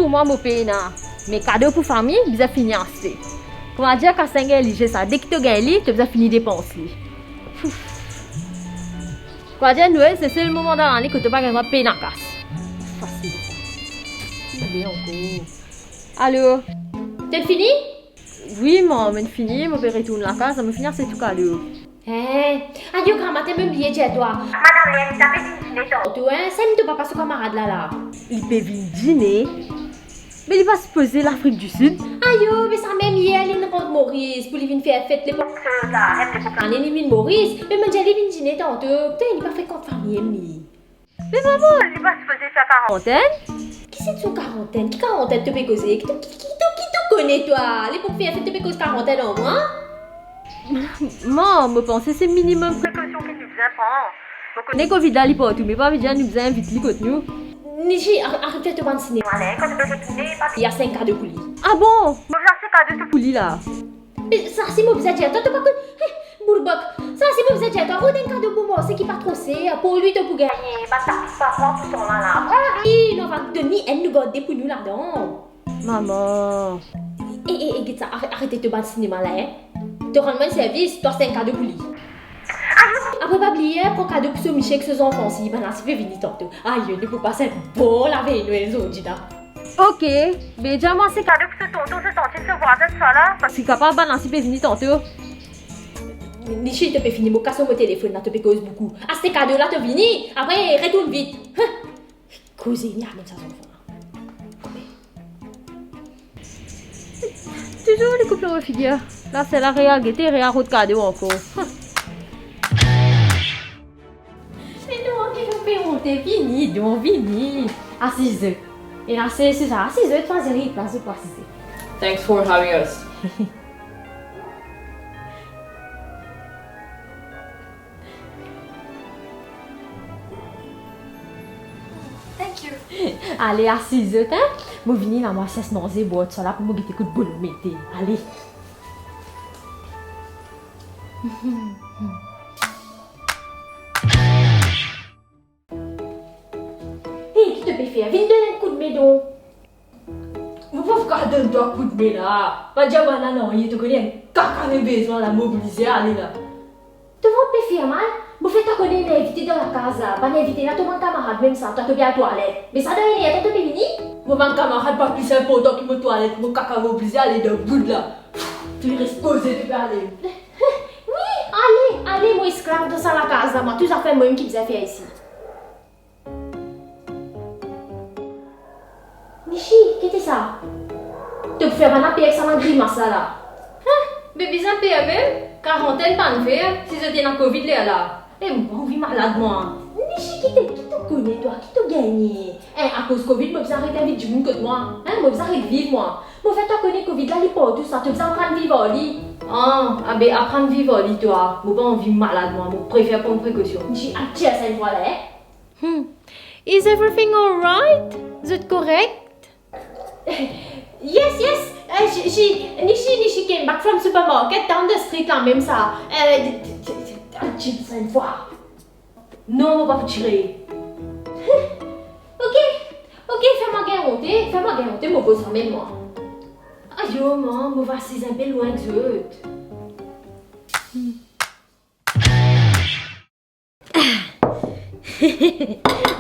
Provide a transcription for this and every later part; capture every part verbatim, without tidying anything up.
Pou mwa, mo pena. Me kado pou fami, bizin fini aste. Koumadir, kas enn gagn li, sa, deki to gagn li, to bizin fini depans li. Koumadir, Nwel, se sel moman dan lane kot to pa gagn drwa pena kas. Fasil sa. Ki be ankor? Alo? To fini? Wi, mwa, mo'nn fini, mo pe retourn lakaz, mo fini aste tou kado. Eh, ayo, gramatin, mo'nn bliye dir twa. Madam Lem, li pe vinn dine tanto, hein, sa mem to papa so kamarad la, la. Li pe vinn dine? Me li pa sipoze Lafrik di Sid? Ayo, be sa mem yer, li'nn rant Moris pou li vinn fer fet lepok, eh, lepok lane li vinn Moris, me mo'nn dir li vinn dine tanto, putain, li pa frekant fami li. Me mama, li pa sipoze fer karantenn? Ki seki karantenn? Ki karantenn to pe koze? Ki to, ki, ki to, ki to kone twa? Lepok fer fet to pe koz karantenn ar mwa? Mwa, mo panse se minimem prekosion ki nou bizin pran. Mo kone Covid la li partou, me pa vedir nou bizin invit li kot nou. Nishi, ar-, aret fer to bann sinema la, kan to pe retourne, pa bliye aste enn kado pou li. Ah bon? Mo bizin aste kado pou li la. Me sa si mo bizin dir twa, to pa konn, he, bourbok. Sa si mo bizin dir twa, rod enn kado pou mwa, seki pa tro ser, pou li to pou gagne. Ba ta, pa pran tou sa la, la. Pran li, nou va donn li enn, nou gard de pou nou ladan. Mama. E, e, e, get sa, are-, arete to bann sinema la, hein. To rann mwa enn servis, to aste enn kado pou li. Apre pa bliye, pran kado pou so misie ek so zanfan si, bann la si pe vini tanto. Ayo, nou pou pas enn bon lavey Nwel zordi la. Ok, be dir mwa se kado pou so tonton, so tantin, so vwazin, tousala, parski kapav bann la si pe vini tanto. Nishi, to pe fini, mo kas mo telefonn la, to pe koz boukou. Aste kado la, to vini, apre retourn vit. Hein. Koze, ni amenn sa zanfan la. Touzour li koup lor mo figir. La se la Real gete, Real rod kado ankor. Huh. Me non, ki nou pe monte, vini, don, vini. Asiz. E la se, se sa, asiz, twa zeri, plas pou asiz. Thanks for having us. Thank you. Ale, asiz zot, hein. Mo vini la, mo al sers manze, bwar tousala pou mo gete kot bolo mete. Ale. Hey, ki to pe fer? Vinn donn enn koudme don. Mo pa pou kapav donn twa koudme la. Pa dir bann la nanye, to kone enn kaka mo bezwin la, mobilize, ale la. To vant pe fer mal? Mo fer twa kone ena invite dan lakaz la. Bann invite la to bann kamarad mem sa, twa to pe al twalet. Me sa dan enn er tan to pe vini? Mo bann kamarad pa plis inportan ki mo twalet, mo kaka mobilize, ale dan boud la. To res poze, to pe ale. Wi, ale, ale, mo esklav dan sa lakaz la, mwa, tou zafer mwa mem ki bizin fer isi. Nishi, ki ti sa? To pou fer bann la per ek sa bann grimas la la. Hein? Be bizin per mem? Karantenn pa'nn fer, si zot ena Covid lerla. E mo pa anvi malad mwa. Nishi, ki to, ki to kone twa, ki to gagne? Hein, akoz Covid, mo bizin aret invit dimoun kot mwa. Hein, mo bizin aret viv mwa. Mo fer twa kone Covid la, li partou sa, to bizin aprann viv ar li. Ah, abe aprann viv ar li twa. Mo pa anvi malad mwa, mo prefer pran prekosion. Nishi, al tir sa enn fwa la, hein? Hmm. Is everything all right? Zot korek? Yes, yes. Uh, she, she, Nishi, Nishi came back from supermarket down the street la mem sa. Uh, d-, d-, d-, d-, al tir sa enn fwa. Non, mo pa pou tire. Ok, ok, fer mwa gagn onte, fer mwa gagn onte, mo koz sa mem mwa. Ayo, mwa, mo va asiz inpe lwin ek zot.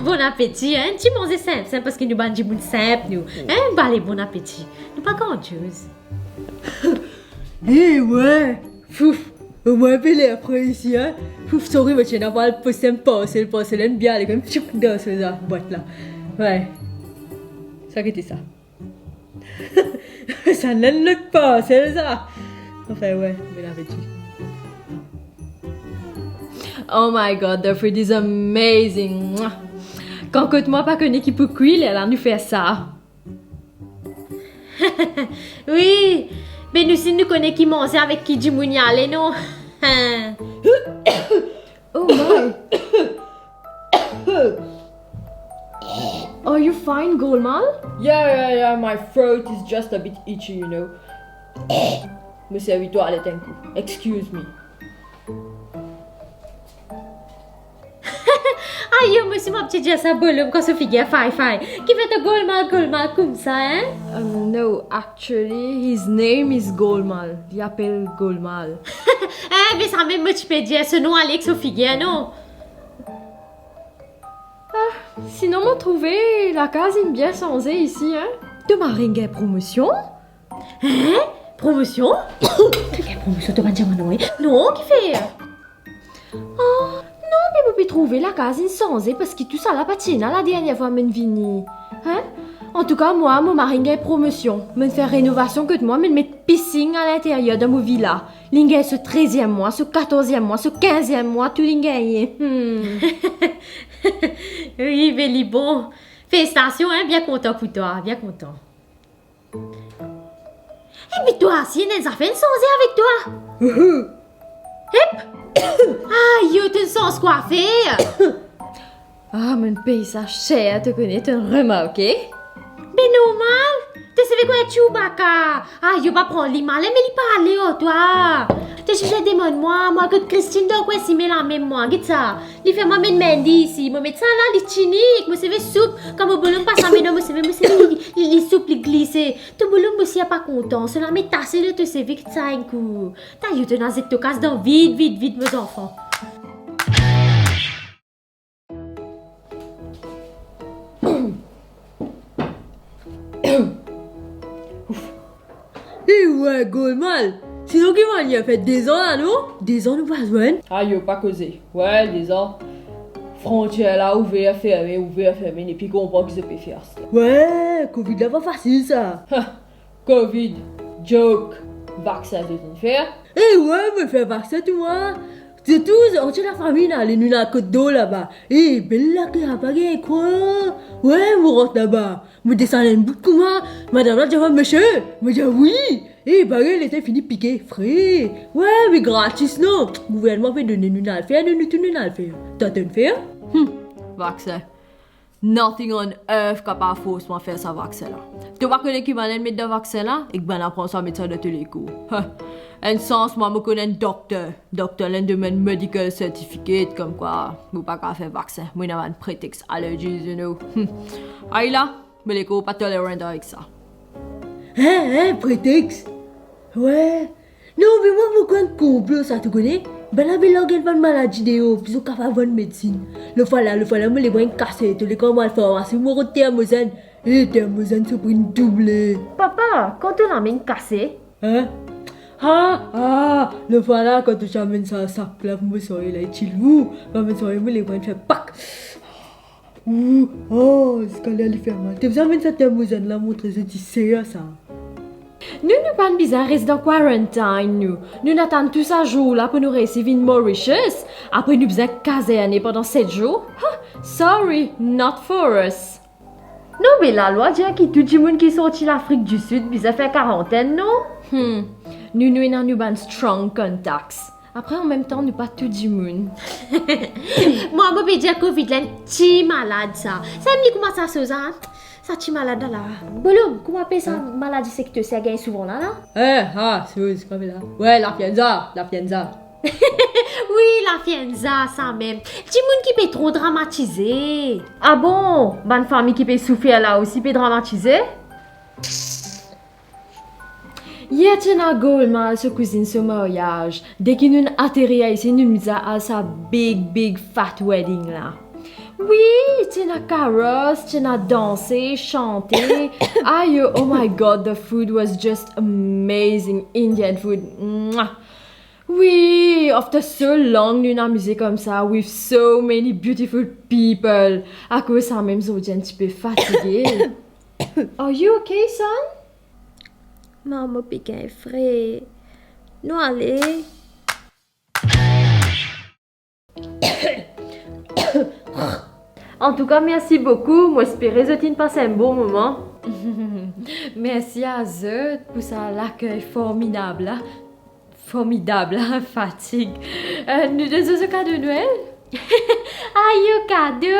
Bon apeti, hein? Ti manze sinp, sinp, parski nou bann dimoun sinp nou. Hein? Bale, bon apeti. Nou pa grandioz. Eh, ouais. Fouf. Omwin inpe ler fre isi, hein? Fouf, sorry, mo ti ena pou al pos enn parsel, parsel enn bia, ale koumadir dan so bwat la. Ouais. Sa ki ti sa? Sa enn lot parsel sa. Anfin, ouais, bon apeti. Oh my God, the food is amazing. Mwah. Kan kot mwa pa kone ki pou kwi, lerla nou fer sa. Wi, be nou si nou kone ki manze avek ki dimoun ale, non? Oh my. Are you fine, Golmal? Yeah, yeah, yeah, my throat is just a bit itchy, you know. Mo servi twalet enn kou. Excuse me. Yo, mo osi mo ti dir sa, Bolom, kan so figir fay-fay. Kifer to golmal, golmal koumsa, hein? Um, no, actually, his name is Golmal. Li apel Golmal. Eh, me samem mo ti pe dir, so nom ale ek so figir, non? Ah, sinon mo trouve lakaz inn bien sanze isi, hein? To mari inn gagn promosion? Hein? Promosion? To gagn promosion, to pa dir mwa non, hein? Non, kifer? Ah, non, me mo pe trouve lakaz inn sanze, parski tousala pa ti ena ladernie fwa mo'nn vini. Hein? Antouka, mwa, mo mari inn gagn promosion. Mo'nn fer renovasion kot mwa, mo'nn met pisinn alinteryer dan mo vila. Li'nn gagn so treziem mwa, so katorziem mwa, so kinziem mwa, tou li'nn gagne. Hmm. Wi, be li bon. Felisitasion, hein, bien kontan pou twa, bien kontan. Epi twa osi, ena enn zafer inn sanze avek twa. Ep! Ayo, to'nn sanz kwafer. Ah, mo'nn pey sa ser, to kone, to'nn remarke. Be normal, to seve kouma Chewbacca. Ayo, pa pran li mal, me li pale ar twa. To size demann mwa, mwa kot Christine dan kwin sime lamem mwa, get sa. Li fer mwa met mendi isi, mo met sa la, li ti nik, mo seve soup. Kan mo Bolom pas amenn mo seve, mo seve li, li, li soup, li glise. To Bolom osi pa kontan, so lame tase lor to seve, get sa enn kou. Tayo, to ena zet to kas dan vid, vid, vid, mo zanfan. Ouf. Eh, wey, Golmal. Sinon, ki manier, fer dezan la, non? Dezan nou pa zwenn. Ayo, pa koze. Wey, dezan. Frontier la ouver, ferme, ouver, ferme, nepli konpran ki zot pe fer aster. Wey, covid la pa fasil sa. Ha, covid, joke. Vaksin zot inn fer? Eh, wey, mo fer vaksin tou mwa. Zot tou, zot antie lafami inn ale, nou'nn al kot dokter laba. Eh, bel lakey, pa gagn krwar. Wey, mo rant laba. Mo desann enn bout kouma, madam la dir mwa, "Mesie?" Mo dir, "Wi." Eh, parey li ti fini pike, fre. Wey, me gratis, non? Gouvernman pe donn nou, nou'nn al fer, nou, nou tou nou'nn al fer. Twa to'nn fer? Hmm, vaksin. Nothing on earth kapav fors mwa fer sa vaksin la. To pa kone ki bann inn met dan vaksin la, ek bann la pran sa, met sa dan to lekor. Ha. Enn sans mwa mo konn enn dokter. Dokter la inn donn mwa enn medical certificate, komkwa mo pa kapav fer vaksin. Mo ena bann pretex, allergies, you know. Hmm. Ay la, mo lekor pa tolerant avek sa. Hein, hein, pretex? Wey. Non, me mwa, mo krwar enn konplo sa, to kone? Bann la pe larg enn bann maladi deor, pou zot kapav vann medsin. Lotfwa la, lotfwa la, mo le bwar enn kase, to lekor mo al farmasi, mo rod termozenn. Eh, termozenn so pri inn double. Papa, kan to lame inn kase? Hein? Ah, ah, lotfwa la, kan to ti amenn sa sak la pou mo sarye la, li ti lour. Kan mo sarye, mo le bwar enn fer pak. Ou, oh, ziska la li fer mal. To bizin amenn sa termozenn la, montre zot ti ser sa. Nou, nou pa'nn bizin res dan quarantine, nou. Nou'nn atann tou sa zour la pou nou reysi vinn Mauritius. Apre nou bizin kazerne pandan set zour. Ha, sorry, not for us. Non, be lalwa dir ki tou dimoun ki sorti Lafrik di Sid bizin fer karantenn, non? Hmm. Nou, nou ena nou bann strong contacts. Apre, anmemtan, nou pa tou dimoun. Mwa, mo pe dir covid la enn ti malad sa. Samem li kouma sa soz la, sa ti malad la la. Bolom, kouma apel sa maladi sek to ser gagn souvan la la? Eh, ah, soz, kouma la. Wey, lafienza, lafienza. Wi, lafienza, samem. Dimoun ki pe tro dramatize. Ah bon? Bann fami ki pe soufer la osi pe dramatize? Yer ti ena Golmal so kouzinn so maryaz. Deki nou'nn aterir isi, nou'nn bizin al sa big, big fat wedding la. Wi, ti ena karos, ti ena danse, sante. Ayo, oh my God, the food was just amazing. Indian food. Mwah. Wi, after so long, nou'nn amize koumsa with so many beautiful people. Akoz samem, zordi enn tipe fatige. Are you okay, son? Mama, mo pe gagn fre. Nou ale. Antouka, mersi boukou. Mo espere zot inn pas enn bon moman. Mersi a zot pou sa lakey formidab la. Formidab, hein, fatig. Euh, nou donn zot kado Nwel? Ayo, kado!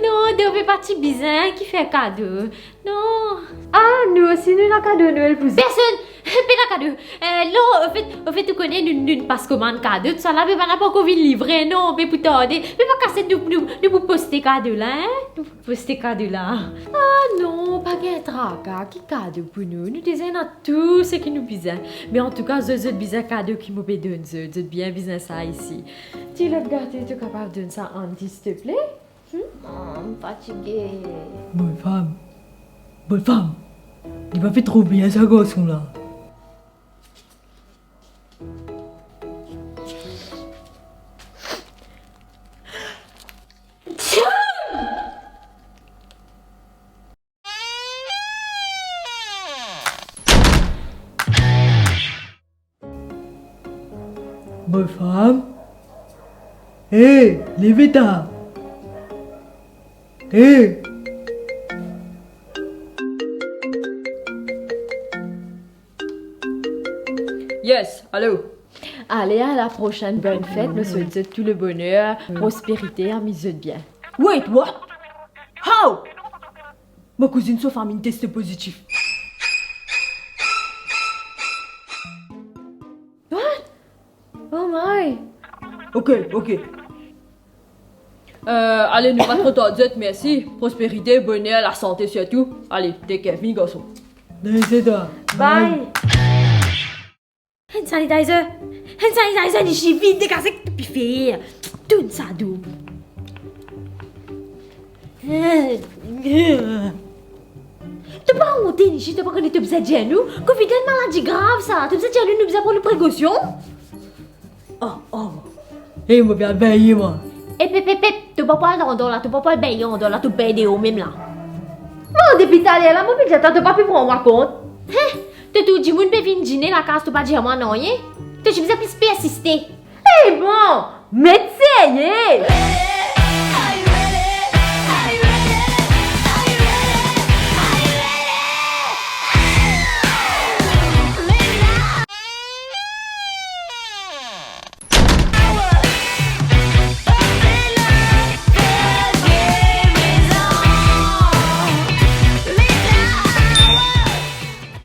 Non, Dove pa ti bizin ki fer kado. Non. Ah, nou osi nou ena kado Nwel pou zot. Personn pena kado. Eh, non, anfet, anfet, ou kone, nou, nou pas komann kado, tousala, be bann la pankor vinn livre, non, be pou tarde. Me pa kaset, nou, nou, nou pou poste kado la, hein? Nou pou poste kado la. Ah non, pa gagn traka, ki kado pou nou? Nou deza ena tou seki nou bizin. Me antouka, zot, zot bizin kado ki mo pe donn zot, zot bien bizin sa isi. Ti lot gato, to kapav donn sa Andy, silteple? Hmm? Ah, mo fatige. Bonn fam. Bonn fam. Li pa fer tro bien sa garson la. Bonn fam. Hey, leve ta. Hey. Yes, alo. Ale, a la prosenn bonn fet, mo swet zot tou le boner, prosperite, amiz zot bien. Wait, what? How? Mo kouzinn so fami inn teste pozitif. What? Oh my! Ok, ok. Euh, ale, nou pa tro tard zot, mersi. Prosperite, boner, lasante sirtou. Ale, take care, vini garson. Bye. Hand sanitizer! Hand sanitizer, Nishi, vit, degaze, ki to pe fer? Tourn sa do. To pa onte, Nishi, to pa kone to bizin dir nou? Covid la enn maladi grav sa, to bizin dir nou, nou bizin pran nou prekosion? Oh, oh. Hey, mo pe al bengn mwa. Ep, ep, ep, ep, to pa pou al andan la, to pa pou al bengn andan la, to bengn deor mem la. Non, depi taler la, mo pe dir twa, to pa pe pran mwa kont. Hein? To trouv dimoun pe vinn dine lakaz, to pa dir mwa nanye? To ti bizin plis persiste. Ey, bon, met serye!